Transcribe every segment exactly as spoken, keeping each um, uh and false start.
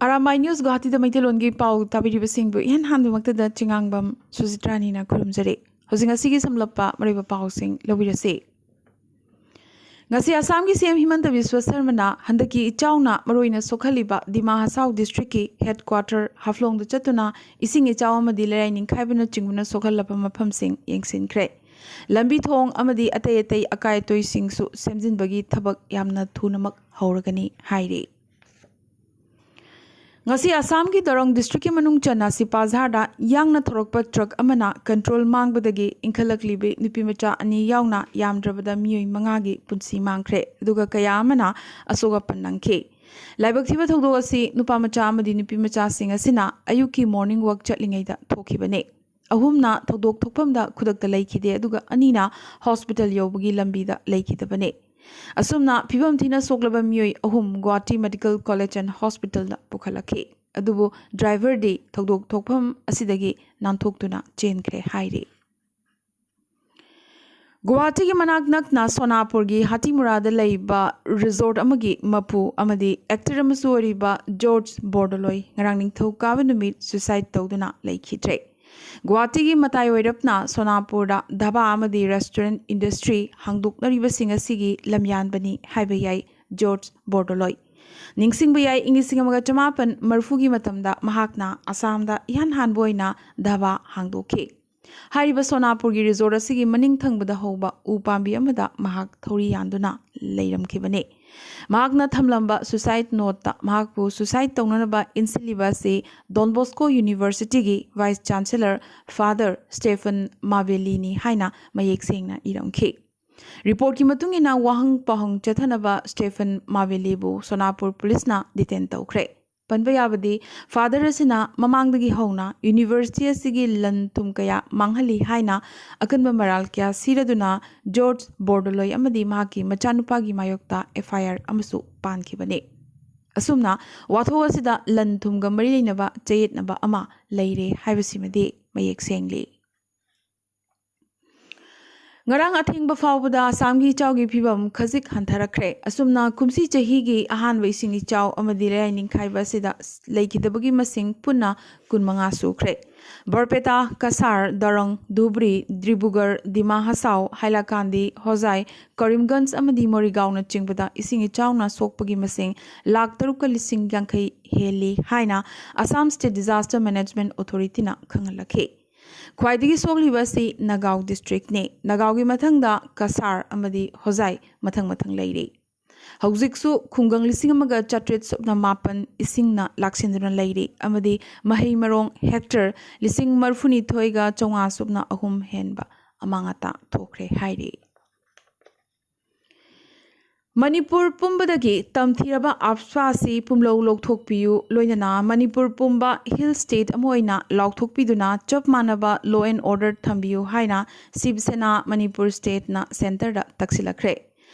Arambai news ꯒꯨꯋꯥꯍꯥꯇꯤꯗ ꯃꯩꯇꯩꯂꯣꯟꯒꯤ ꯄꯥꯎ ꯇꯥꯕꯤꯔꯤꯕꯁꯤꯡꯕꯨ ꯏꯍꯥꯟ ꯍꯥꯟꯕꯃꯛꯇꯗ ꯆꯤꯉꯥꯡꯕꯝ ꯁꯨꯖꯤꯇ꯭ꯔꯥꯅꯤꯅ ꯈꯨꯔꯨꯝꯖꯔꯤ꯫ ꯍꯧꯖꯤꯛ ꯉꯁꯤꯒꯤ ꯁꯝꯂꯞꯄ ꯃꯔꯨꯑꯣꯏꯕ ꯄꯥꯎꯁꯤꯡ ꯂꯧꯕꯤꯔꯁꯤ꯫ ꯉꯁꯤ ꯑꯁꯥꯝꯒꯤ ꯁꯤ ꯑꯦꯝ ꯍꯤꯃꯟꯇ ꯕꯤꯁ꯭ꯋ ꯁꯔꯃꯅ ꯍꯟꯗꯛꯀꯤ ꯏꯆꯥꯎꯅ ꯃꯔꯨꯑꯣꯏꯅ ꯁꯣꯛꯍꯜꯂꯤꯕ ꯗꯤꯃꯥ ꯍꯁꯥꯎ ꯗꯤꯁꯇ꯭ꯔꯤꯛꯀꯤ ꯍꯦꯗꯀ꯭ꯋꯥꯇꯔ ꯍꯥꯐꯂꯣꯡꯗ ꯆꯠꯇꯨꯅ ꯏꯁꯤꯡ ꯏꯆꯥꯎ ꯑꯃꯗꯤ ꯂꯩꯔꯥꯏ ꯅꯤꯡꯈꯥꯏꯕꯅꯆꯤꯡꯕꯅ ꯁꯣꯛꯍꯜꯂꯕ ꯃꯐꯝꯁꯤꯡ ꯌꯦꯡꯁꯤꯟꯈ꯭ꯔꯦ꯫ ꯂꯝꯕꯤ ꯊꯣꯡ ꯑꯃꯗꯤ ꯑꯇꯩ ꯑꯇꯩ ꯑꯀꯥꯏ ꯑꯇꯣꯏꯁꯤꯡꯁꯨ ꯁꯦꯝꯖꯤꯟꯕꯒꯤ ꯊꯕꯛ ꯌꯥꯝꯅ ꯊꯨꯅꯃꯛ ꯍꯧꯔꯒꯅꯤ ꯍꯥꯏꯔꯤ꯫ ꯉꯁꯤ ꯑꯁꯥꯝꯒꯤ ꯗꯔꯣꯡ ꯗꯤꯁꯇ꯭ꯔꯤꯛꯀꯤ ꯃꯅꯨꯡ ꯆꯟꯅ ꯁꯤꯄꯥꯖꯥꯔꯗ ꯌꯥꯡꯅ ꯊꯧꯔꯛꯄ ꯇ꯭ꯔꯛ ꯑꯃꯅ ꯀꯟꯇ꯭ꯔꯣꯜ ꯃꯥꯡꯕꯗꯒꯤ ꯏꯟꯈꯠꯂꯛꯂꯤꯕꯤ ꯅꯨꯄꯤꯃꯆꯥ ꯑꯅꯤ ꯌꯥꯎꯅ ꯌꯥꯝꯗ꯭ꯔꯕꯗ ꯃꯤꯑꯣꯏ ꯃꯉꯥꯒꯤ ꯄꯨꯟꯁꯤ ꯃꯥꯡꯈ꯭ꯔꯦ, ꯑꯗꯨꯒ ꯀꯌꯥ ꯑꯃꯅ ꯑꯁꯣꯛ ꯑꯄꯟ ꯅꯪꯈꯤ꯫ ꯂꯥꯏꯕꯛ ꯊꯤꯕ ꯊꯧꯗꯣꯛ ꯑꯁꯤ ꯅꯨꯄꯥ ꯃꯆꯥ ꯑꯃꯗꯤ ꯅꯨꯄꯤ ꯃꯆꯥꯁꯤꯡ ꯑꯁꯤꯅ ꯑꯌꯨꯛꯀꯤ ꯃꯣꯔꯅꯤꯡ ꯋꯥꯛ ꯆꯠꯂꯤꯉꯩꯗ ꯊꯣꯛꯈꯤꯕꯅꯤ꯫ ꯑꯍꯨꯝꯅ ꯊꯧꯗꯣꯛ ꯊꯣꯛꯐꯝꯗ ꯈꯨꯗꯛꯇ ꯂꯩꯈꯤꯗꯦ, ꯑꯗꯨꯒ ꯑꯅꯤꯅ ꯍꯣꯁꯄꯤꯇꯥꯜ ꯌꯧꯕꯒꯤ ꯂꯝꯕꯤꯗ ꯂꯩꯈꯤꯗꯕꯅꯤ꯫ ꯑꯁꯨꯝꯅ ꯐꯤꯕꯝ ꯊꯤꯅ ꯁꯣꯛꯂꯕ ꯃꯤꯑꯣꯏ ꯑꯍꯨꯝ ꯒꯨꯋꯥꯍꯥꯇꯤ ꯃꯦꯗꯤꯀꯦꯜ ꯀꯣꯂꯦꯖ ꯑꯦꯟ ꯍꯣꯁꯄꯤꯇꯥꯜꯗ ꯄꯨꯈꯠꯂꯛꯈꯤ, ꯑꯗꯨꯕꯨ ꯗ꯭ꯔꯥꯏꯚꯔꯗꯤ ꯊꯧꯗꯣꯛ ꯊꯣꯛꯐꯝ ꯑꯁꯤꯗꯒꯤ ꯅꯥꯟꯊꯣꯛꯇꯨꯅ ꯆꯦꯟꯈ꯭ꯔꯦ ꯍꯥꯏꯔꯤ꯫ ꯒꯨꯋꯥꯍꯥꯇꯤꯒꯤ ꯃꯅꯥꯛ ꯅꯛꯅ ꯁꯣꯅꯥꯄꯨꯔꯒꯤ ꯍꯥꯇꯤꯃꯨꯔꯥꯗ ꯂꯩꯕ ꯔꯤꯖꯣꯔꯠ ꯑꯃꯒꯤ ꯃꯄꯨ ꯑꯃꯗꯤ ꯑꯦꯛꯇꯔ ꯑꯃꯁꯨ ꯑꯣꯏꯔꯤꯕ ꯖꯣꯔꯖ ꯕꯣꯔꯗꯣꯂꯣꯏ ꯉꯔꯥꯡ ꯅꯤꯡꯊꯧꯀꯥꯕ ꯅꯨꯃꯤꯠ ꯁꯨꯏꯁꯥꯏꯗ ꯇꯧꯗꯨꯅ ꯂꯩꯈꯤꯗ꯭ꯔꯦ꯫ ꯒꯨꯋꯥꯍꯥꯇꯤꯒꯤ ꯃꯇꯥꯏ ꯑꯣꯏꯔꯞꯅ ꯁꯣꯅꯥꯄꯨꯔꯗ ꯙꯥꯕꯥ ꯑꯃꯗꯤ ꯔꯦꯁꯇꯨꯔꯦꯟꯠ ꯏꯟꯗꯁꯇ꯭ꯔꯤ ꯍꯥꯡꯗꯣꯛꯅꯔꯤꯕꯁꯤꯡ ꯑꯁꯤꯒꯤ ꯂꯝꯌꯥꯟꯕꯅꯤ ꯍꯥꯏꯕ ꯌꯥꯏ ꯖꯣꯔꯖ ꯕꯣꯔꯗꯣꯂꯣꯏ꯫ ꯅꯤꯡꯁꯤꯡꯕ ꯌꯥꯏ, ꯏꯪ ꯂꯤꯁꯤꯡ ꯑꯃꯒ ꯆꯃꯥꯄꯟ ꯃꯔꯤꯐꯨꯒꯤ ꯃꯇꯝꯗ ꯃꯍꯥꯛꯅ ꯑꯁꯥꯝꯗ ꯏꯍꯥꯟ ꯍꯥꯟꯕ ꯑꯣꯏꯅ ꯙꯥꯕꯥ ꯍꯥꯡꯗꯣꯛꯈꯤ꯫ ꯍꯥꯏꯔꯤꯕ ꯁꯣꯅꯥꯄꯨꯔꯒꯤ ꯔꯤꯖꯣꯔꯠ ꯑꯁꯤꯒꯤ ꯃꯅꯤꯡ ꯊꯪꯕꯗ ꯍꯧꯕ ꯎ ꯄꯥꯝꯕꯤ ꯑꯃꯗ ꯃꯍꯥꯛ ꯊꯧꯔꯤ ꯌꯥꯟꯗꯨꯅ ꯂꯩꯔꯝꯈꯤꯕꯅꯤ꯫ ꯃꯍꯥꯛꯅ ꯊꯝꯂꯝꯕ ꯁꯨꯏꯁꯥꯏꯗ ꯅꯣꯠꯇ ꯃꯍꯥꯛꯄꯨ ꯁꯨꯏꯁꯥꯏꯗ ꯇꯧꯅꯅꯕ ꯏꯟꯁꯤꯜꯂꯤꯕ ꯑꯁꯤ ꯗꯣꯟ ꯕꯣꯁꯀꯣ ꯌꯨꯅꯤꯚꯔꯁꯤꯇꯤꯒꯤ ꯚꯥꯏꯁ ꯆꯥꯟꯁꯦꯂꯔ ꯐꯥꯗꯔ ꯁ꯭ꯇꯦꯐꯟ ꯃꯥꯕꯦꯂꯤꯅꯤ ꯍꯥꯏꯅ ꯃꯌꯦꯛ ꯁꯦꯡꯅ ꯏꯔꯝꯈꯤ꯫ ꯔꯤꯄꯣꯔꯠꯀꯤ ꯃꯇꯨꯡ ꯏꯟꯅ, ꯋꯥꯍꯪ ꯄꯥꯎꯍꯪ ꯆꯠꯊꯅꯕ ꯁ꯭ꯇꯦꯐꯟ ꯃꯥꯕꯦꯂꯤꯕꯨ ꯁꯣꯅꯥꯄꯨꯔ ꯄꯨꯂꯤꯁꯅ ꯗꯤꯇꯦꯟ ꯇꯧꯈ꯭ꯔꯦ꯫ ꯄꯟꯕ ꯌꯥꯕꯗꯤ, ꯐꯥꯗꯔ ꯑꯁꯤꯅ ꯃꯃꯥꯡꯗꯒꯤ ꯍꯧꯅ ꯌꯨꯅꯤꯚꯔꯁꯤꯇꯤ ꯑꯁꯤꯒꯤ ꯂꯟ ꯊꯨꯝ ꯀꯌꯥ ꯃꯥꯡꯍꯜꯂꯤ ꯍꯥꯏꯅ ꯑꯀꯟꯕ ꯃꯔꯥꯜ ꯀꯌꯥ ꯁꯤꯔꯗꯨꯅ ꯖꯣꯔꯖ ꯕꯣꯔꯗꯣꯂꯣꯏ ꯑꯃꯗꯤ ꯃꯍꯥꯛꯀꯤ ꯃꯆꯥꯅꯨꯄꯥꯒꯤ ꯃꯥꯌꯣꯛꯇ ꯑꯦꯐ ꯑꯥꯏ ꯑꯥꯔ ꯑꯃꯁꯨ ꯄꯥꯟꯈꯤꯕꯅꯤ꯫ ꯑꯁꯨꯝꯅ ꯋꯥꯊꯣꯛ ꯑꯁꯤꯗ ꯂꯟ ꯊꯨꯝꯒ ꯃꯔꯤ ꯂꯩꯅꯕ ꯆꯌꯦꯠꯅꯕ ꯑꯃ ꯂꯩꯔꯦ ꯍꯥꯏꯕꯁꯤꯃꯗꯤ ꯃꯌꯦꯛ ꯁꯦꯡꯂꯤ꯫ ꯉꯔꯥꯡ ꯑꯊꯦꯡꯕ ꯐꯥꯎꯕꯗ ꯑꯁꯥꯝꯒꯤ ꯏꯆꯥꯎꯒꯤ ꯐꯤꯕꯝ ꯈꯖꯤꯛ ꯍꯟꯊꯔꯛꯈ꯭ꯔꯦ꯫ ꯑꯁꯨꯝꯅ ꯀꯨꯝꯁꯤ ꯆꯍꯤꯒꯤ ꯑꯍꯥꯟꯕ ꯏꯁꯤꯡ ꯏꯆꯥꯎ ꯑꯃꯗꯤ ꯂꯩꯔꯥꯏ ꯅꯤꯡꯈꯥꯏꯕ ꯑꯁꯤꯗ ꯂꯩꯈꯤꯗꯕꯒꯤ ꯃꯁꯤꯡ ꯄꯨꯟꯅ ꯀꯨꯟꯃꯉꯥ ꯁꯨꯈ꯭ꯔꯦ꯫ ꯕꯔꯄꯦꯇꯥ, ꯀꯁꯥꯔ, ꯗꯔꯪ, ꯙꯨꯕ꯭ꯔꯤ, ꯗ꯭ꯔꯤꯕꯨꯒꯔ, ꯗꯤꯃꯥ ꯍꯁꯥꯎ, ꯍꯥꯏꯂꯥꯀꯥꯟꯗꯤ, ꯍꯣꯖꯥꯏ, ꯀꯔꯤꯝꯒꯟꯖ ꯑꯃꯗꯤ ꯃꯣꯔꯤꯒꯥꯎꯅꯆꯤꯡꯕꯗ ꯏꯁꯤꯡ ꯏꯆꯥꯎꯅ ꯁꯣꯛꯄꯒꯤ ꯃꯁꯤꯡ ꯂꯥꯈ ꯇꯔꯨꯛꯀ ꯂꯤꯁꯤꯡ ꯌꯥꯡꯈꯩ ꯍꯦꯜꯂꯤ ꯍꯥꯏꯅ Assam State Disaster Management Authority ꯅ ꯈꯪꯍꯜꯂꯛꯈꯤ꯫ ꯈ꯭ꯋꯥꯏꯗꯒꯤ ꯁꯣꯛꯂꯤꯕ ꯑꯁꯤ ꯅꯒꯥꯎ district ꯅꯤ꯫ ꯅꯒꯥꯎꯒꯤ ꯃꯊꯪꯗ ꯀꯁꯥꯔ ꯑꯃꯗꯤ ꯍꯣꯖꯥꯏ ꯃꯊꯪ ꯃꯊꯪ ꯂꯩꯔꯤ꯫ ꯍꯧꯖꯤꯛꯁꯨ ꯈꯨꯡꯒꯪ ꯂꯤꯁꯤꯡ ꯑꯃꯒ ꯆꯥꯇ꯭ꯔꯦꯠ ꯁꯨꯞꯅ ꯃꯥꯄꯟ ꯏꯁꯤꯡꯅ ꯂꯥꯛꯁꯤꯟꯗꯨꯅ ꯂꯩꯔꯤ ꯑꯃꯗꯤ ꯃꯍꯩ ꯃꯔꯣꯡ hectare ꯂꯤꯁꯤꯡ ꯃꯔꯤꯐꯨꯅꯤꯊꯣꯏꯒ ꯆꯥꯝꯃꯉꯥ ꯁꯨꯞꯅ ꯑꯍꯨꯝ ꯍꯦꯟꯕ ꯑꯃꯥꯡ ꯑꯇꯥ ꯊꯣꯛꯈ꯭ꯔꯦ ꯍꯥꯏꯔꯤ꯫ ꯃꯅꯤꯄꯨꯔ ꯄꯨꯝꯕꯗꯒꯤ ꯇꯝꯊꯤꯔꯕ ꯑꯞꯁꯥ ꯑꯁꯤ ꯄꯨꯝꯂꯧ ꯂꯧꯊꯣꯛꯄꯤꯌꯨ, ꯂꯣꯏꯅꯅ ꯃꯅꯤꯄꯨꯔ ꯄꯨꯝꯕ hill state ꯑꯃ ꯑꯣꯏꯅ ꯂꯥꯎꯊꯣꯛꯄꯤꯗꯨꯅ ꯆꯞ ꯃꯥꯟꯅꯕ law and order ꯊꯝꯕꯤꯌꯨ ꯍꯥꯏꯅ ꯁꯤꯕ ꯁꯦꯅꯥ ꯃꯅꯤꯄꯨꯔ state ꯅ centre ꯗ ꯇꯛꯁꯤꯜꯂꯛꯈ꯭ꯔꯦ꯫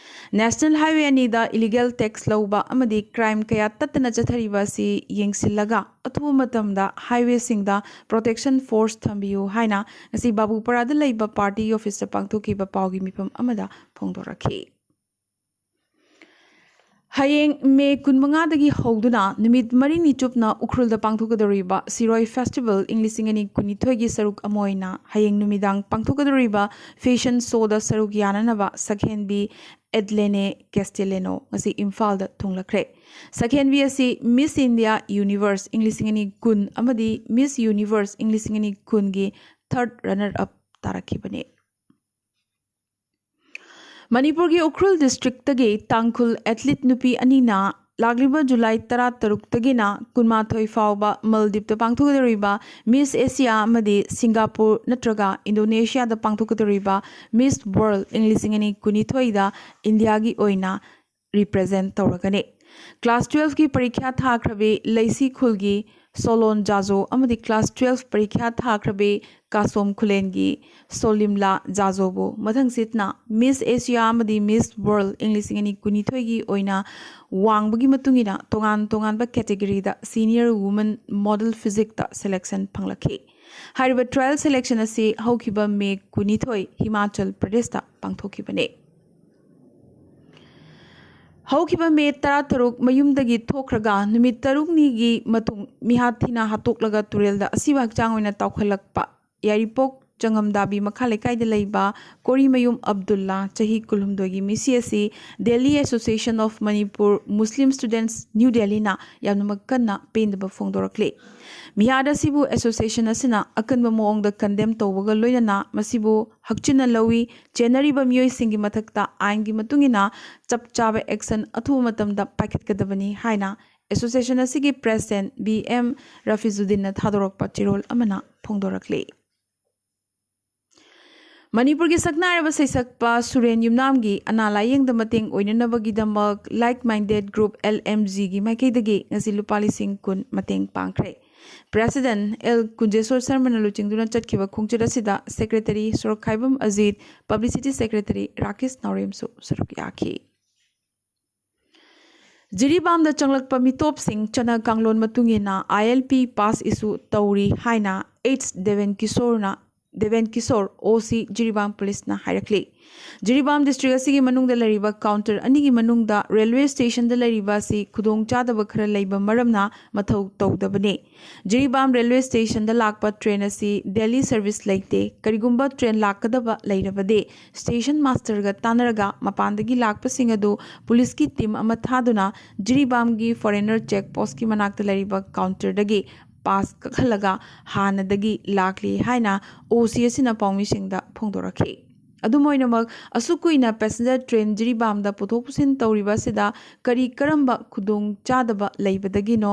National highway ꯑꯅꯤꯗ illegal tax ꯂꯧꯕ ꯑꯃꯗꯤ crime ꯀꯌꯥ ꯇꯠꯇꯅ ꯆꯠꯊꯔꯤꯕ ꯑꯁꯤ ꯌꯦꯡꯁꯤꯜꯂꯒ ꯑꯊꯨꯕ ꯃꯇꯝꯗ highway ꯁꯤꯡꯗ protection force ꯊꯝꯕꯤꯌꯨ ꯍꯥꯏꯅ ꯉꯁꯤ ꯕꯥꯕꯨꯄꯥꯔꯥꯗ ꯂꯩꯕ party office ꯇ ꯄꯥꯡꯊꯣꯛꯈꯤꯕ ꯄꯥꯎꯒꯤ ꯃꯤꯐꯝ ꯑꯃꯗ ꯐꯣꯡꯗꯣꯔꯛꯈꯤ꯫ ꯍꯌꯦꯡ ꯃꯦ ꯀꯨꯟꯃꯉꯥꯗꯒꯤ ꯍꯧꯗꯨꯅ ꯅꯨꯃꯤꯠ ꯃꯔꯤꯅꯤ ꯆꯨꯞꯅ ꯎꯈ꯭ꯔꯨꯜꯗ ꯄꯥꯡꯊꯣꯛꯀꯗꯧꯔꯤꯕ ꯁꯤꯔꯣꯏ festival ꯏꯪ ꯂꯤꯁꯤꯡ ꯑꯅꯤ ꯀꯨꯟꯅꯤꯊꯣꯏꯒꯤ ꯁꯔꯨꯛ ꯑꯃ ꯑꯣꯏꯅ ꯍꯌꯦꯡ ꯅꯨꯃꯤꯗꯥꯡ ꯄꯥꯡꯊꯣꯛꯀꯗꯧꯔꯤꯕ fashion show ꯗ ꯁꯔꯨꯛ ꯌꯥꯅꯅꯕ ꯁꯛꯍꯦꯟꯕꯤ ꯑꯦꯗꯂꯦꯅꯦ ꯀꯦꯁꯇꯦꯂꯦꯅꯣ ꯉꯁꯤ ꯏꯝꯐꯥꯜꯗ ꯊꯨꯡꯂꯛꯈ꯭ꯔꯦ꯫ ꯁꯛꯍꯦꯟꯕꯤ ꯑꯁꯤ Miss India Universe ꯏꯪ ꯂꯤꯁꯤꯡ ꯑꯅꯤ ꯀꯨꯟ ꯑꯃꯗꯤ Miss Universe ꯏꯪ ꯂꯤꯁꯤꯡ ꯑꯅꯤ ꯀꯨꯟꯒꯤ third runner up ꯇꯥꯔꯛꯈꯤꯕꯅꯤ꯫ ꯃꯅꯤꯄꯨꯔꯒꯤ ꯎꯈ꯭ꯔꯨꯜ district ꯇꯒꯤ ꯇꯥꯡꯈꯨꯜ athlete ꯅꯨꯄꯤ ꯑꯅꯤꯅ ꯂꯥꯛꯂꯤꯕ ꯖꯨꯂꯥꯏ ꯇꯔꯥꯇꯔꯨꯛꯇꯒꯤꯅ ꯀꯨꯟꯃꯥꯊꯣꯏ ꯐꯥꯎꯕ ꯃꯜꯗꯤꯞꯇ ꯄꯥꯡꯊꯣꯛꯀꯗꯧꯔꯤꯕ Miss Asia ꯑꯃꯗꯤ ꯁꯤꯡꯒꯥꯄꯨꯔ ꯅꯠꯇ꯭ꯔꯒ ꯏꯟꯗꯣꯅꯦꯁꯤꯌꯥꯗ ꯄꯥꯡꯊꯣꯛꯀꯗꯧꯔꯤꯕ Miss World ꯏꯪ ꯂꯤꯁꯤꯡ ꯑꯅꯤ ꯀꯨꯟꯅꯤꯊꯣꯏꯗ ꯏꯟꯗꯤꯌꯥꯒꯤ ꯑꯣꯏꯅ represent ꯇꯧꯔꯒꯅꯤ꯫ Class twelve ꯀꯤ ꯄꯔꯤꯈ꯭ꯌꯥ ꯊꯥꯈ꯭ꯔꯕꯤ ꯂꯩꯁꯤ ꯈꯨꯜꯒꯤ ꯁꯣꯂꯣꯟ ꯖꯥꯖꯣ ꯑꯃꯗꯤ class twelve ꯄꯔꯤꯈ꯭ꯌꯥ ꯊꯥꯈ꯭ꯔꯕꯤ ꯀꯥꯁꯣꯝ ꯈꯨꯂꯦꯟꯒꯤ ꯁꯣꯂꯤꯝꯂꯥ ꯖꯥꯖꯣꯕꯨ ꯃꯊꯪꯁꯤꯠꯅ Miss Asia ꯑꯃꯗꯤ Miss World ꯏꯪ ꯂꯤꯁꯤꯡ ꯑꯅꯤ ꯀꯨꯟꯅꯤꯊꯣꯏꯒꯤ ꯑꯣꯏꯅ ꯋꯥꯡꯕꯒꯤ ꯃꯇꯨꯡ ꯏꯟꯅ ꯇꯣꯉꯥꯟ ꯇꯣꯉꯥꯟꯕ category ꯗ senior woman model physique ꯇ selection ꯐꯪꯂꯛꯈꯤ꯫ ꯍꯥꯏꯔꯤꯕ trial selection ꯑꯁꯤ ꯍꯧꯈꯤꯕ ꯃꯦ ꯀꯨꯟꯅꯤꯊꯣꯏ ꯍꯤꯃꯥꯆꯜ ꯄ꯭ꯔꯗꯦꯁꯇ ꯄꯥꯡꯊꯣꯛꯈꯤꯕꯅꯤ꯫ ꯍꯧꯈꯤꯕ ꯃꯦ ꯇꯔꯥꯇꯔꯨꯛ ꯃꯌꯨꯝꯗꯒꯤ ꯊꯣꯛꯈ꯭ꯔꯒ ꯅꯨꯃꯤꯠ ꯇꯔꯨꯛꯅꯤꯒꯤ ꯃꯇꯨꯡ ꯃꯤꯍꯥꯠ ꯊꯤꯅ ꯍꯥꯠꯇꯣꯛꯂꯒ ꯇꯨꯔꯦꯜꯗ ꯑꯁꯤꯕ ꯍꯛꯆꯥꯡ ꯑꯣꯏꯅ ꯇꯥꯎꯈꯠꯂꯛꯄ ꯌꯥꯏꯔꯤꯄꯣꯛ ꯆꯉꯝꯗꯥꯕꯤ ꯃꯈꯥ ꯂꯩꯀꯥꯏꯗ ꯂꯩꯕ ꯀꯣꯔꯤꯃꯌꯨꯝ ꯑꯕꯗꯨꯜꯂꯥ, ꯆꯍꯤ ꯀꯨꯟꯍꯨꯝꯗꯣꯏꯒꯤ ꯃꯤꯁꯤ ꯑꯁꯤ Delhi Association of Manipur Muslim Students, New Delhiꯅ ꯌꯥꯝꯅꯃꯛ ꯀꯟꯅ ꯄꯦꯟꯗꯕ ꯐꯣꯡꯗꯣꯔꯛꯂꯤ꯫ ꯃꯤꯍꯥꯠ ꯑꯁꯤꯕꯨ association ꯑꯁꯤꯅ ꯑꯀꯟꯕ ꯃꯑꯣꯡꯗ condemn ꯇꯧꯕꯒ ꯂꯣꯏꯅꯅ ꯃꯁꯤꯕꯨ ꯍꯛꯆꯤꯟꯅ ꯂꯧꯏ, ꯆꯦꯟꯅꯔꯤꯕ ꯃꯤꯑꯣꯏꯁꯤꯡꯒꯤ ꯃꯊꯛꯇ ꯑꯥꯏꯟꯒꯤ ꯃꯇꯨꯡ ꯏꯟꯅ ꯆꯞ ꯆꯥꯕ action ꯑꯊꯨꯕ ꯃꯇꯝꯗ ꯄꯥꯏꯈꯠꯀꯗꯕꯅꯤ ꯍꯥꯏꯅ association ꯑꯁꯤꯒꯤ president ꯕꯤ ꯑꯦꯝ ꯔꯐꯤꯖꯨꯗꯤꯟꯅ ꯊꯥꯗꯣꯔꯛꯄ ꯆꯦꯔꯣꯜ ꯑꯃꯅ ꯐꯣꯡꯗꯣꯔꯛꯂꯤ꯫ ꯃꯅꯤꯄꯨꯔꯒꯤ ꯁꯛꯅꯥꯏꯔꯕ ꯁꯩꯁꯛꯄ ꯁꯨꯔꯦꯟ ꯌꯨꯝꯅꯥꯝꯒꯤ ꯑꯅꯥ ꯂꯥꯌꯦꯡꯗ ꯃꯇꯦꯡ ꯑꯣꯏꯅꯅꯕꯒꯤꯗꯃꯛ Like Minded Group, L M G ꯒꯤ ꯃꯥꯏꯀꯩꯗꯒꯤ ꯉꯁꯤ ꯂꯨꯄꯥ ꯂꯤꯁꯤꯡ ꯀꯨꯟ ꯃꯇꯦꯡ ꯄꯥꯡꯈ꯭ꯔꯦ꯫ President ꯑꯦꯜ ꯀꯨꯟꯖꯦꯁꯣꯔ ꯁꯔꯃꯅ ꯂꯨꯆꯤꯡꯗꯨꯅ ꯆꯠꯈꯤꯕ ꯈꯣꯡꯆꯠ ꯑꯁꯤꯗ secretary ꯁꯣꯔꯣꯛꯈꯥꯏꯕꯝ ꯑꯖꯤꯠ, publicity secretary ꯔꯥꯀꯦꯁ ꯅꯥꯎꯔꯦꯝꯁꯨ ꯁꯔꯨꯛ ꯌꯥꯈꯤ꯫ ꯖꯤꯔꯤꯕꯥꯝꯗ ꯆꯪꯂꯛꯄ ꯃꯤꯇꯣꯞꯁꯤꯡ ꯆꯠꯅ ꯀꯥꯡꯂꯣꯟ ꯃꯇꯨꯡ ꯏꯟꯅ I L P pass issue ꯇꯧꯔꯤ ꯍꯥꯏꯅ H Deben ꯀꯤꯁꯣꯔꯅ, Deben Kishore, O C Jiribam ꯄꯨꯂꯤꯁꯅ ꯍꯥꯏꯔꯛꯂꯤ꯫ ꯖꯤꯔꯤꯕꯥꯝ district ꯑꯁꯤꯒꯤ ꯃꯅꯨꯡꯗ ꯂꯩꯔꯤꯕ counter ꯑꯅꯤꯒꯤ ꯃꯅꯨꯡꯗ railway stationꯗ ꯂꯩꯔꯤꯕ ꯑꯁꯤ ꯈꯨꯗꯣꯡꯆꯥꯗꯕ ꯈꯔ ꯂꯩꯕ ꯃꯔꯝꯅ ꯃꯊꯧ ꯇꯧꯗꯕꯅꯤ꯫ ꯖꯤꯔꯤꯕꯥꯝ railway stationꯗ ꯂꯥꯛꯄ train ꯑꯁꯤ daily service ꯂꯩꯇꯦ꯫ ꯀꯔꯤꯒꯨꯝꯕ train ꯂꯥꯛꯀꯗꯕ ꯂꯩꯔꯕꯗꯤ station masterꯒ ꯇꯥꯟꯅꯔꯒ ꯃꯄꯥꯟꯗꯒꯤ ꯂꯥꯛꯄꯁꯤꯡ ꯑꯗꯨ ꯄꯨꯂꯤꯁꯀꯤ team ꯑꯃ ꯊꯥꯗꯨꯅ ꯖꯤꯔꯤꯕꯥꯝꯒꯤ foreigner check postꯀꯤ ꯃꯅꯥꯛꯇ ꯂꯩꯔꯤꯕ counterꯗꯒꯤ pass ꯀꯛꯍꯜꯂꯒ ꯍꯥꯟꯅꯗꯒꯤ ꯂꯥꯛꯂꯤ ꯍꯥꯏꯅ O C ꯑꯁꯤꯅ ꯄꯥꯎꯃꯤꯁꯤꯡꯗ ꯐꯣꯡꯗꯣꯔꯛꯈꯤ꯫ ꯑꯗꯨꯝ ꯑꯣꯏꯅꯃꯛ, ꯑꯁꯨꯛ ꯀꯨꯏꯅ passenger train ꯖꯤꯔꯤꯕꯥꯝꯗ ꯄꯨꯊꯣꯛ ꯄꯨꯁꯤꯟ ꯇꯧꯔꯤꯕ ꯑꯁꯤꯗ ꯀꯔꯤ ꯀꯔꯝꯕ ꯈꯨꯗꯣꯡꯆꯥꯗꯕ ꯂꯩꯕꯗꯒꯤꯅꯣ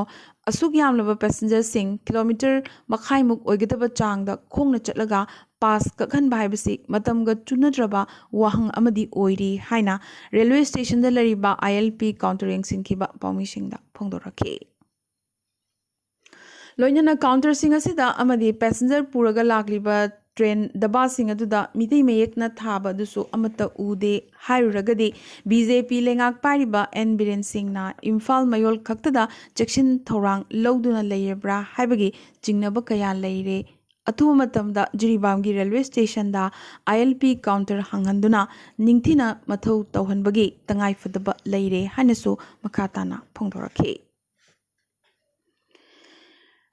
ꯑꯁꯨꯛ ꯌꯥꯝꯂꯕ passengerꯁꯤꯡ kilometre ꯃꯈꯥꯏꯃꯨꯛ ꯑꯣꯏꯒꯗꯕ ꯆꯥꯡꯗ ꯈꯣꯡꯅ ꯆꯠꯂꯒ pass ꯀꯛꯍꯟꯕ ꯍꯥꯏꯕꯁꯤ ꯃꯇꯝꯒ ꯆꯨꯅꯗ꯭ꯔꯕ ꯋꯥꯍꯪ ꯑꯃꯗꯤ ꯑꯣꯏꯔꯤ ꯍꯥꯏꯅ railway stationꯗ ꯂꯩꯔꯤꯕ I L P counter ꯌꯦꯡꯁꯤꯟꯈꯤꯕ ꯄꯥꯎꯃꯤꯁꯤꯡꯗ ꯐꯣꯡꯗꯣꯔꯛꯈꯤ꯫ ꯂꯣꯏꯅꯅ counterꯁꯤꯡ ꯑꯁꯤꯗ ꯑꯃꯗꯤ passenger ꯄꯨꯔꯒ ꯂꯥꯛꯂꯤꯕ train ꯗꯕꯥꯁꯤꯡ ꯑꯗꯨꯗ ꯃꯤꯇꯩ ꯃꯌꯦꯛꯅ ꯊꯥꯕ ꯑꯗꯨꯁꯨ ꯑꯃꯠꯇ ꯎꯗꯦ꯫ ꯍꯥꯏꯔꯨꯔꯒꯗꯤ B J P ꯂꯩꯉꯥꯛ ꯄꯥꯏꯔꯤꯕ N ꯕꯤꯔꯦꯟ ꯁꯤꯡꯅ ꯏꯝꯐꯥꯜ ꯃꯌꯣꯜ ꯈꯛꯇꯗ ꯆꯦꯛꯁꯤꯟ ꯊꯧꯔꯥꯡ ꯂꯧꯗꯨꯅ ꯂꯩꯔꯕ꯭ꯔꯥ ꯍꯥꯏꯕꯒꯤ ꯆꯤꯡꯅꯕ ꯀꯌꯥ ꯂꯩꯔꯦ꯫ ꯑꯊꯨꯕ ꯃꯇꯝꯗ ꯖꯤꯔꯤꯕꯥꯝꯒꯤ ꯔꯦꯜꯋꯦ ꯁ꯭ꯇꯦꯁꯟꯗ ILP counter ꯍꯥꯡꯍꯟꯗꯨꯅ ꯅꯤꯡꯊꯤꯅ ꯃꯊꯧ ꯇꯧꯍꯟꯕꯒꯤ ꯇꯉꯥꯏꯐꯗꯕ ꯂꯩꯔꯦ ꯍꯥꯏꯅꯁꯨ ꯃꯈꯥ ꯇꯥꯅ ꯐꯣꯡꯗꯣꯔꯛꯈꯤ꯫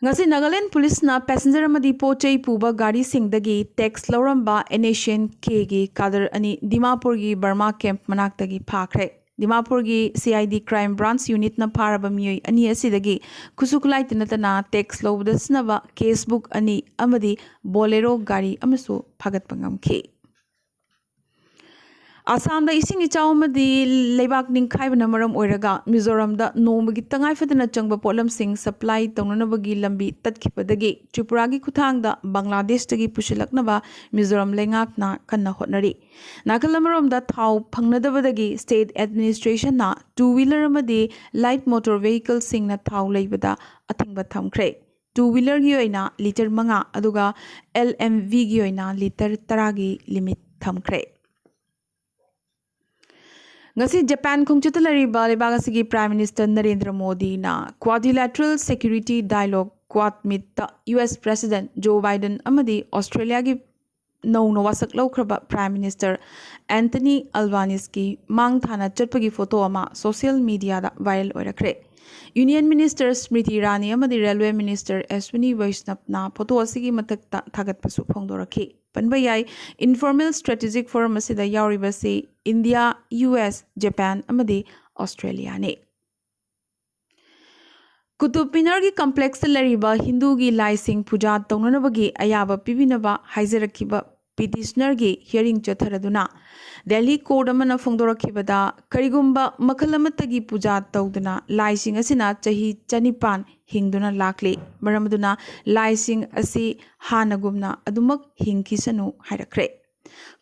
ꯉꯁꯤ ꯅꯥꯒꯥꯂꯦꯟ ꯄꯨꯂꯤꯁꯅ passenger ꯑꯃꯗꯤ ꯄꯣꯠ ꯆꯩ ꯄꯨꯕ ꯒꯥꯔꯤꯁꯤꯡꯗꯒꯤ tax ꯂꯧꯔꯝꯕ NSCN-Kꯒꯤ cadre ꯑꯅꯤ ꯗꯤꯃꯥꯄꯨꯔꯒꯤ ꯕꯔꯃꯥ camp ꯃꯅꯥꯛꯇꯒꯤ ꯐꯥꯈ꯭ꯔꯦ꯫ ꯗꯤꯃꯥꯄꯨꯔꯒꯤ CID Crime Branch Unitꯅ ꯐꯥꯔꯕ ꯃꯤꯑꯣꯏ ꯑꯅꯤ ꯑꯁꯤꯗꯒꯤ ꯈꯨꯠꯁꯨ ꯈꯨꯠꯂꯥꯏꯇ ꯅꯠꯇꯅ tax ꯂꯧꯕꯗ ꯁꯤꯖꯤꯟꯅꯕ cash book ꯑꯅꯤ ꯑꯃꯗꯤ Bolero ꯒꯥꯔꯤ ꯑꯃꯁꯨ ꯐꯥꯒꯠꯄ ꯉꯝꯈꯤ꯫ ꯑꯁꯥꯝꯗ ꯏꯁꯤꯡ ꯏꯆꯥꯎ ꯑꯃꯗꯤ ꯂꯩꯕꯥꯛ ꯅꯤꯡꯈꯥꯏꯕꯅ ꯃꯔꯝ ꯑꯣꯏꯔꯒ ꯃꯤꯖꯣꯔꯥꯝꯗ ꯅꯣꯡꯃꯒꯤ ꯇꯉꯥꯏ ꯐꯗꯅ ꯆꯪꯕ ꯄꯣꯠꯂꯝꯁꯤꯡ supply ꯇꯧꯅꯅꯕꯒꯤ ꯂꯝꯕꯤ ꯇꯠꯈꯤꯕꯗꯒꯤ ꯇ꯭ꯔꯤꯄꯨꯔꯥꯒꯤ ꯈꯨꯠꯊꯥꯡꯗ ꯕꯪꯒ꯭ꯂꯥꯗꯦꯁꯇꯒꯤ ꯄꯨꯁꯤꯜꯂꯛꯅꯕ ꯃꯤꯖꯣꯔꯥꯝ ꯂꯩꯉꯥꯛꯅ ꯀꯟꯅ ꯍꯣꯠꯅꯔꯤ꯫ ꯅꯥꯀꯜ ꯑꯃꯔꯣꯝꯗ ꯊꯥꯎ ꯐꯪꯅꯗꯕꯗꯒꯤ state administrationꯅ two wheeler ꯑꯃꯗꯤ light motor vehicleꯁꯤꯡꯅ ꯊꯥꯎ ꯂꯩꯕꯗ ꯑꯊꯤꯡꯕ ꯊꯝꯈ꯭ꯔꯦ꯫ Two wheelerꯒꯤ ꯑꯣꯏꯅ litre ꯃꯉꯥ ꯑꯗꯨꯒ LMVꯒꯤ ꯑꯣꯏꯅ litre ꯇꯔꯥꯒꯤ limit ꯊꯝꯈ꯭ꯔꯦ꯫ ꯉꯁꯤ ꯖꯄꯥꯟ ꯈꯣꯡꯆꯠꯇ ꯂꯩꯔꯤꯕ ꯂꯩꯕꯥꯛ ꯑꯁꯤꯒꯤ Prime Minister ꯅꯔꯦꯟꯗ꯭ꯔ ꯃꯣꯗꯤꯅ Quadrilateral Security Dialogue, Quad meetꯇ US President Joe Biden ꯑꯃꯗꯤ ꯑꯣꯁꯇ꯭ꯔꯦꯂꯤꯌꯥꯒꯤ ꯅꯧꯅ ꯋꯥꯁꯛ ꯂꯧꯈ꯭ꯔꯕ Prime Minister Anthony Albaneseꯀꯤ ꯃꯥꯡ ꯊꯥꯅ ꯆꯠꯄꯒꯤ photo ꯑꯃ social mediaꯗ viral ꯑꯣꯏꯔꯛꯈ꯭ꯔꯦ꯫ Union Minister Smriti Irani ꯑꯃꯗꯤ Railway Minister Ashwini Vaishnaw ꯅ photo ꯑꯁꯤꯒꯤ ꯃꯊꯛꯇ ꯊꯥꯒꯠꯄꯁꯨ ꯐꯣꯡꯗꯣꯔꯛꯈꯤ꯫ ꯄꯟꯕ ꯌꯥꯏ, informal strategic forum ꯑꯁꯤꯗ ꯌꯥꯎꯔꯤꯕꯁꯤ ꯏꯟꯗꯤꯌꯥ, US, ꯖꯄꯥꯟ ꯑꯃꯗꯤ ꯑꯣꯁꯇ꯭ꯔꯦꯂꯤꯌꯥꯅꯤ꯫ ꯀꯨꯇꯨꯕ ꯃꯤꯅꯔꯒꯤ complexꯇ ꯂꯩꯔꯤꯕ ꯍꯤꯟꯗꯨꯒꯤ ꯂꯥꯏꯁꯤꯡ ꯄꯨꯖꯥ ꯇꯧꯅꯅꯕꯒꯤ ꯑꯌꯥꯕ ꯄꯤꯕꯤꯅꯕ ꯍꯥꯏꯖꯔꯛꯈꯤꯕ petitionerꯒꯤ hearing ꯆꯠꯊꯔꯗꯨꯅ ꯗꯦꯜꯂꯤ court ꯑꯃꯅ ꯐꯣꯡꯗꯣꯔꯛꯈꯤꯕꯗ, ꯀꯔꯤꯒꯨꯝꯕ ꯃꯈꯜ ꯑꯃꯠꯇꯒꯤ ꯄꯨꯖꯥ ꯇꯧꯗꯅ ꯂꯥꯏꯁꯤꯡ ꯑꯁꯤꯅ ꯆꯍꯤ ꯆꯅꯤꯄꯥꯟ ꯍꯤꯡꯗꯨꯅ ꯂꯥꯛꯂꯤ, ꯃꯔꯝ ꯑꯗꯨꯅ ꯂꯥꯏꯁꯤꯡ ꯑꯁꯤ ꯍꯥꯟꯅꯒꯨꯝꯅ ꯑꯗꯨꯃꯛ ꯍꯤꯡꯈꯤꯁꯅꯨ ꯍꯥꯏꯔꯛꯈ꯭ꯔꯦ꯫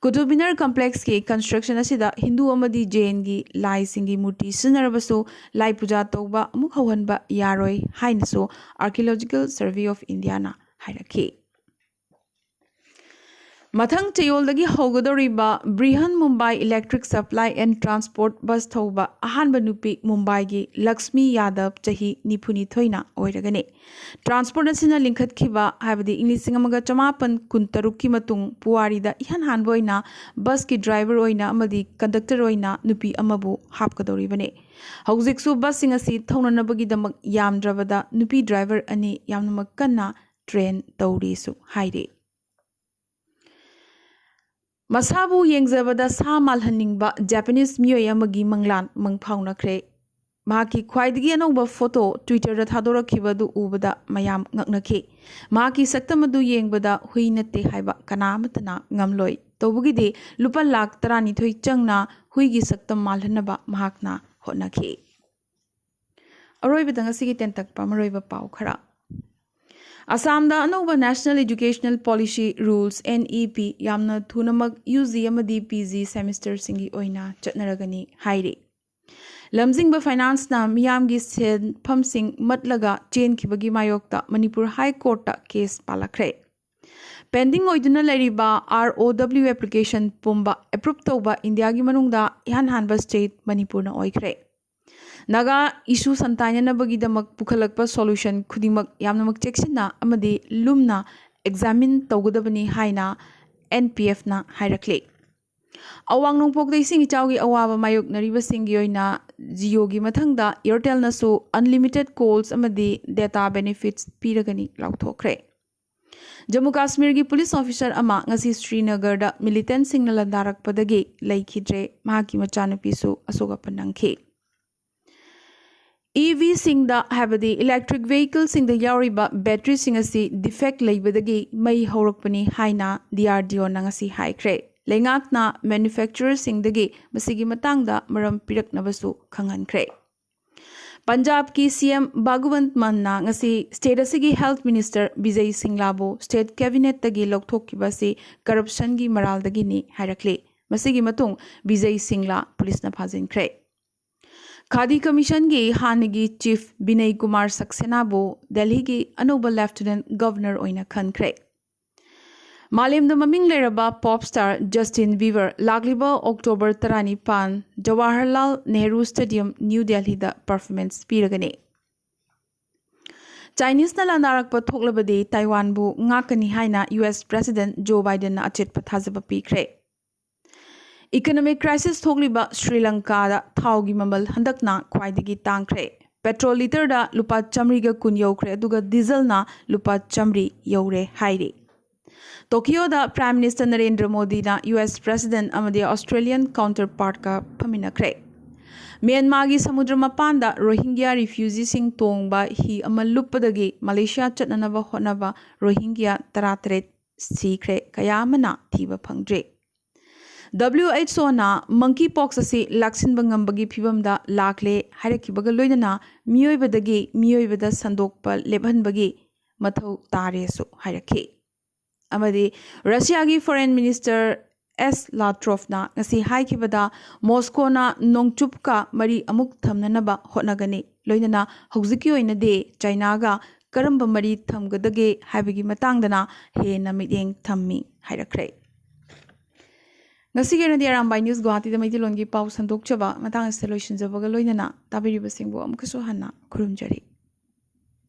ꯀꯨꯇꯨꯕ ꯃꯤꯅꯔ complexꯀꯤ construction ꯑꯁꯤꯗ ꯍꯤꯟꯗꯨ ꯑꯃꯗꯤ ꯖꯦꯟꯒꯤ ꯂꯥꯏꯁꯤꯡꯒꯤ ꯃꯨꯔꯇꯤ ꯁꯤꯖꯤꯟꯅꯔꯕꯁꯨ, ꯂꯥꯏ ꯄꯨꯖꯥ ꯇꯧꯕ ꯑꯃꯨꯛ ꯍꯧꯍꯟꯕ ꯌꯥꯔꯣꯏ ꯍꯥꯏꯅꯁꯨ Archaeological Survey of Indiaꯅ ꯍꯥꯏꯔꯛꯈꯤ꯫ ꯃꯊꯪ ꯆꯌꯣꯜꯗꯒꯤ ꯍꯧꯒꯗꯧꯔꯤꯕ Brihan Mumbai Electric Supply and Transport bus ꯊꯧꯕ ꯑꯍꯥꯟꯕ ꯅꯨꯄꯤ ꯃꯨꯝꯕꯥꯏꯒꯤ ꯂꯛꯁꯃꯤ ꯌꯥꯗꯕ, ꯆꯍꯤ ꯅꯤꯐꯨꯅꯤꯊꯣꯏꯅ ꯑꯣꯏꯔꯒꯅꯤ꯫ ꯇ꯭ꯔꯥꯟꯁꯄꯣꯔꯠ ꯑꯁꯤꯅ ꯂꯤꯡꯈꯠꯈꯤꯕ, ꯍꯥꯏꯕꯗꯤ ꯏꯪ ꯂꯤꯁꯤꯡ ꯑꯃꯒ ꯆꯃꯥꯄꯟ ꯀꯨꯟꯇꯔꯨꯛꯀꯤ ꯃꯇꯨꯡ ꯄꯨꯋꯥꯔꯤꯗ ꯏꯍꯥꯟ ꯍꯥꯟꯕ ꯑꯣꯏꯅ ꯕꯁꯀꯤ ꯗ꯭ꯔꯥꯏꯚꯔ ꯑꯣꯏꯅ ꯑꯃꯗꯤ ꯀꯟꯗꯛꯇꯔ ꯑꯣꯏꯅ ꯅꯨꯄꯤ ꯑꯃꯕꯨ ꯍꯥꯞꯀꯗꯧꯔꯤꯕꯅꯤ꯫ ꯍꯧꯖꯤꯛꯁꯨ ꯕꯁꯁꯤꯡ ꯑꯁꯤ ꯊꯧꯅꯅꯕꯒꯤꯗꯃꯛ ꯌꯥꯝꯗ꯭ꯔꯕꯗ ꯅꯨꯄꯤ ꯗ꯭ꯔꯥꯏꯚꯔ ꯑꯅꯤ ꯌꯥꯝꯅꯃꯛ ꯀꯟꯅ ꯇ꯭ꯔꯦꯟ ꯇꯧꯔꯤꯁꯨ ꯍꯥꯏꯔꯤ꯫ ꯃꯁꯥꯕꯨ ꯌꯦꯡꯖꯕꯗ ꯁꯥ ꯃꯥꯜꯍꯟꯅꯤꯡꯕ ꯖꯄꯥꯅꯤꯁ ꯃꯤꯑꯣꯏ ꯑꯃꯒꯤ ꯃꯪꯂꯥꯟ ꯃꯪꯐꯥꯎꯅꯈ꯭ꯔꯦ꯫ ꯃꯍꯥꯛꯀꯤ ꯈ꯭ꯋꯥꯏꯗꯒꯤ ꯑꯅꯧꯕ ꯐꯣꯇꯣ Twitter-ꯗ ꯊꯥꯗꯣꯔꯛꯈꯤꯕ ꯑꯗꯨ ꯎꯕꯗ ꯃꯌꯥꯝ ꯉꯛꯅꯈꯤ꯫ ꯃꯍꯥꯛꯀꯤ ꯁꯛꯇꯝ ꯑꯗꯨ ꯌꯦꯡꯕꯗ ꯍꯨꯏ ꯅꯠꯇꯦ ꯍꯥꯏꯕ ꯀꯅꯥ ꯑꯃꯠꯇꯅ ꯉꯝꯂꯣꯏ꯫ ꯇꯧꯕꯒꯤꯗꯤ ꯂꯨꯄꯥ ꯂꯥꯈ ꯇꯔꯥꯅꯤꯊꯣꯏ ꯆꯪꯅ ꯍꯨꯏꯒꯤ ꯁꯛꯇꯝ ꯃꯥꯜꯍꯟꯅꯕ ꯃꯍꯥꯛꯅ ꯍꯣꯠꯅꯈꯤ꯫ ꯑꯔꯣꯏꯕꯗ ꯉꯁꯤꯒꯤ ꯇꯦꯟꯇꯛꯄ ꯃꯔꯨꯑꯣꯏꯕ ꯄꯥꯎ ꯈꯔ꯫ ꯑꯁꯥꯝꯗ ꯑꯅꯧꯕ National Educational Policy Rules, N E P, ꯌꯥꯝꯅ ꯊꯨꯅꯃꯛ U G ꯑꯃꯗꯤ P G semester-ꯁꯤꯡꯒꯤ ꯑꯣꯏꯅ ꯆꯠꯅꯔꯒꯅꯤ ꯍꯥꯏꯔꯤ꯫ ꯂꯝꯖꯤꯡꯕ finance-ꯅ ꯃꯤꯌꯥꯝꯒꯤ ꯁꯦꯟꯐꯝꯁꯤꯡ ꯃꯠꯂꯒ ꯆꯦꯟꯈꯤꯕꯒꯤ ꯃꯥꯌꯣꯛꯇ ꯃꯅꯤꯄꯨꯔ High Court-ꯇ case ꯄꯥꯜꯂꯛꯈ꯭ꯔꯦ꯫ Pending ꯑꯣꯏꯗꯨꯅ ꯂꯩꯔꯤꯕ R O W application ꯄꯨꯝꯕ approve ꯇꯧꯕ ꯏꯟꯗꯤꯌꯥꯒꯤ ꯃꯅꯨꯡꯗ ꯏꯍꯥꯟ ꯍꯥꯟꯕ state ꯃꯅꯤꯄꯨꯔꯅ ꯑꯣꯏꯈ꯭ꯔꯦ꯫ ꯅꯥꯒꯥ issue ꯁꯟꯇꯥꯏꯅꯅꯕꯒꯤꯗꯃꯛ ꯄꯨꯈꯠꯂꯛꯄ solution ꯈꯨꯗꯤꯡꯃꯛ ꯌꯥꯝꯅꯃꯛ ꯆꯦꯛꯁꯤꯟꯅ ꯑꯃꯗꯤ ꯂꯨꯝꯅ examine ꯇꯧꯒꯗꯕꯅꯤ ꯍꯥꯏꯅ N P F-ꯅ ꯍꯥꯏꯔꯛꯂꯤ꯫ ꯑꯋꯥꯡ ꯅꯣꯡꯄꯣꯛꯇ ꯏꯁꯤꯡ ꯏꯆꯥꯎꯒꯤ ꯑꯋꯥꯕ ꯃꯥꯌꯣꯛꯅꯔꯤꯕꯁꯤꯡꯒꯤ ꯑꯣꯏꯅ Jio-ꯒꯤ ꯃꯊꯪꯗ Airtel-ꯅꯁꯨ unlimited calls ꯑꯃꯗꯤ data benefits ꯄꯤꯔꯒꯅꯤ ꯂꯥꯎꯊꯣꯛꯈ꯭ꯔꯦ꯫ Jammu ꯀꯥꯁꯃꯤꯔꯒꯤ police officer ꯑꯃ ꯉꯁꯤ ꯁ꯭ꯔꯤꯅꯒꯔꯗ militant-ꯁꯤꯡꯅ ꯂꯥꯟꯗꯥꯔꯛꯄꯗꯒꯤ ꯂꯩꯈꯤꯗ꯭ꯔꯦ꯫ ꯃꯍꯥꯛꯀꯤ ꯃꯆꯥꯅꯨꯄꯤꯁꯨ ꯑꯁꯣꯛ ꯑꯄꯟ ꯅꯪꯈꯤ꯫ E V-ꯁꯤꯡꯗ, ꯍꯥꯏꯕꯗꯤ electric vehicle-ꯁꯤꯡꯗ ꯌꯥꯎꯔꯤꯕ battery-ꯁꯤꯡ ꯑꯁꯤ defect ꯂꯩꯕꯗꯒꯤ ꯃꯩ ꯍꯧꯔꯛꯄꯅꯤ ꯍꯥꯏꯅ D R D O-ꯅ ꯉꯁꯤ ꯍꯥꯏꯈ꯭ꯔꯦ꯫ ꯂꯩꯉꯥꯛꯅ manufacturer-ꯁꯤꯡꯗꯒꯤ ꯃꯁꯤꯒꯤ ꯃꯇꯥꯡꯗ ꯃꯔꯝ ꯄꯤꯔꯛꯅꯕꯁꯨ ꯈꯪꯍꯟꯈ꯭ꯔꯦ꯫ ꯄꯟꯖꯥꯕꯀꯤ C M ꯚꯒꯋꯟꯠ ꯃꯥꯟꯅ ꯉꯁꯤ state ꯑꯁꯤꯒꯤ health minister ꯕꯤꯖꯩ ꯁꯤꯡꯂꯥꯕꯨ state cabinet-ꯇꯒꯤ ꯂꯧꯊꯣꯛꯈꯤꯕ ꯑꯁꯤ corruption-ꯒꯤ ꯃꯔꯥꯜꯗꯒꯤꯅꯤ ꯍꯥꯏꯔꯛꯂꯤ꯫ ꯃꯁꯤꯒꯤ ꯃꯇꯨꯡ ꯕꯤꯖꯩ ꯁꯤꯡꯂꯥ police-ꯅ ꯐꯥꯖꯤꯟꯈ꯭ꯔꯦ꯫ ꯈꯥꯗꯤ commission-ꯒꯤ ꯍꯥꯟꯅꯒꯤ chief ꯕꯤꯅꯩ ꯀꯨꯃꯥꯔ ꯁꯛꯁꯦꯅꯥꯕꯨ ꯗꯦꯜꯍꯤꯒꯤ ꯑꯅꯧꯕ lieutenant governor ꯑꯣꯏꯅ ꯈꯟꯈ꯭ꯔꯦ꯫ ꯃꯥꯂꯦꯝꯗ ꯃꯃꯤꯡ ꯂꯩꯔꯕ ꯄꯣꯞ ꯁ꯭ꯇꯥꯔ ꯖꯁꯇꯤꯟ ꯕꯤꯕꯔ ꯂꯥꯛꯂꯤꯕ ꯑꯣꯛꯇꯣꯕꯔ ꯇꯔꯥꯅꯤꯄꯥꯟ ꯖꯋꯥꯍꯔꯂꯥꯜ ꯅꯦꯍꯔꯨ ꯁ꯭ꯇꯦꯗꯤꯌꯝ, ꯅ꯭ꯌꯨ ꯗꯦꯜꯍꯤꯗ ꯄꯔꯐꯣꯔꯃꯦꯟꯁ ꯄꯤꯔꯒꯅꯤ꯫ ꯆꯥꯏꯅꯤꯁꯅ ꯂꯥꯟꯗꯥꯔꯛꯄ ꯊꯣꯛꯂꯕꯗꯤ ꯇꯥꯏꯋꯥꯟꯕꯨ ꯉꯥꯛꯀꯅꯤ ꯍꯥꯏꯅ ꯌꯨ ꯑꯦꯁ ꯄ꯭ꯔꯦꯁꯤꯗꯦꯟꯠ ꯖꯣ ꯕꯥꯏꯗꯦꯟꯅ ꯑꯆꯦꯠꯄ ꯊꯥꯖꯕ ꯄꯤꯈ꯭ꯔꯦ꯫ ꯏꯀꯣꯅꯣꯃꯤꯛ ꯀ꯭ꯔꯥꯏꯁꯤꯁ ꯊꯣꯛꯂꯤꯕ ꯁ꯭ꯔꯤ ꯂꯪꯀꯥꯗ ꯊꯥꯎꯒꯤ ꯃꯃꯜ ꯍꯟꯗꯛꯅ ꯈ꯭ꯋꯥꯏꯗꯒꯤ ꯇꯥꯡꯈ꯭ꯔꯦ꯫ ꯄꯦꯇ꯭ꯔꯣꯜ ꯂꯤꯇꯔꯗ ꯂꯨꯄꯥ ꯆꯥꯃꯔꯤꯒ ꯀꯨꯟ ꯌꯧꯈ꯭ꯔꯦ, ꯑꯗꯨꯒ ꯗꯤꯖꯜꯅ ꯂꯨꯄꯥ ꯆꯥꯃꯔꯤ ꯌꯧꯔꯦ ꯍꯥꯏꯔꯤ꯫ ꯇꯣꯀꯤꯌꯣꯗ ꯄ꯭ꯔꯥꯏꯝ ꯃꯤꯅꯤꯁꯇꯔ ꯅꯔꯦꯟꯗ꯭ꯔ ꯃꯣꯗꯤꯅ ꯌꯨ ꯑꯦꯁ ꯄ꯭ꯔꯦꯁꯤꯗꯦꯟꯠ ꯑꯃꯗꯤ ꯑꯣꯁꯇ꯭ꯔꯦꯂꯤꯌꯥꯟ ꯀꯥꯎꯟꯇꯔꯄꯥꯔꯠꯀ ꯐꯝꯃꯤꯟꯅꯈ꯭ꯔꯦ꯫ ꯃ꯭ꯌꯥꯟꯃꯥꯔꯒꯤ ꯁꯃꯨꯗ꯭ꯔ ꯃꯄꯥꯟꯗ ꯔꯣꯍꯤꯡꯒ꯭ꯌꯥ ꯔꯤꯐ꯭ꯌꯨꯖꯤꯁꯤꯡ ꯇꯣꯡꯕ ꯍꯤ ꯑꯃ ꯂꯨꯞꯄꯗꯒꯤ ꯃꯂꯦꯁꯤꯌꯥ ꯆꯠꯅꯅꯕ ꯍꯣꯠꯅꯕ ꯔꯣꯍꯤꯡꯒ꯭ꯌꯥ ꯇꯔꯥꯇꯔꯦꯠ ꯁꯤꯈ꯭ꯔꯦ, ꯀꯌꯥ ꯑꯃꯅ ꯊꯤꯕ ꯐꯪꯗ꯭ꯔꯤ꯫ ꯗꯕ꯭ꯂꯤꯎ ꯑꯩꯆ ꯑꯣꯅ ꯃꯪꯀꯤ ꯄꯣꯛꯁ ꯑꯁꯤ ꯂꯥꯛꯁꯤꯟꯕ ꯉꯝꯕꯒꯤ ꯐꯤꯚꯝꯗ ꯂꯥꯛꯂꯦ ꯍꯥꯏꯔꯛꯈꯤꯕꯒ ꯂꯣꯏꯅꯅ ꯃꯤꯑꯣꯏꯕꯗꯒꯤ ꯃꯤꯑꯣꯏꯕꯗ ꯁꯟꯗꯣꯛꯄ ꯂꯦꯞꯍꯟꯕꯒꯤ ꯃꯊꯧ ꯇꯥꯔꯦꯁꯨ ꯍꯥꯏꯔꯛꯈꯤ꯫ ꯑꯃꯗꯤ ꯔꯁꯤꯌꯥꯒꯤ ꯐꯣꯔꯦꯟ ꯃꯤꯅꯤꯁꯇꯔ ꯑꯦꯁ ꯂꯥꯇ꯭ꯔꯣꯐꯅ ꯉꯁꯤ ꯍꯥꯏꯈꯤꯕꯗ, ꯃꯣꯁꯀꯣꯅ ꯅꯣꯡꯆꯨꯞꯀ ꯃꯔꯤ ꯑꯃꯨꯛ ꯊꯝꯅꯅꯕ ꯍꯣꯠꯅꯒꯅꯤ, ꯂꯣꯏꯅꯅ ꯍꯧꯖꯤꯛꯀꯤ ꯑꯣꯏꯅꯗꯤ ꯆꯥꯏꯅꯥꯒ ꯀꯔꯝꯕ ꯃꯔꯤ ꯊꯝꯒꯗꯒꯦ ꯍꯥꯏꯕꯒꯤ ꯃꯇꯥꯡꯗꯅ ꯍꯦꯟꯅ ꯃꯤꯠꯌꯦꯡ ꯊꯝꯃꯤ ꯍꯥꯏꯔꯛꯈ꯭ꯔꯦ꯫ ꯉꯁꯤꯒꯤ ꯑꯣꯏꯅꯗꯤ ꯑꯔꯥꯝꯕꯥꯏ ꯅ꯭ꯌꯨꯁ ꯒꯨꯋꯥꯍꯥꯇꯤꯗ ꯃꯩꯇꯩꯂꯣꯟꯒꯤ ꯄꯥꯎ ꯁꯟꯗꯣꯛꯆꯕ ꯃꯇꯥꯡ ꯑꯁꯤꯗ ꯂꯣꯏꯁꯤꯟꯖꯕꯒ ꯂꯣꯏꯅꯅ ꯇꯥꯕꯤꯔꯤꯕꯁꯤꯡꯕꯨ ꯑꯃꯨꯛꯀꯁꯨ ꯍꯟꯅ ꯈꯨꯔꯨꯝꯖꯔꯤ꯫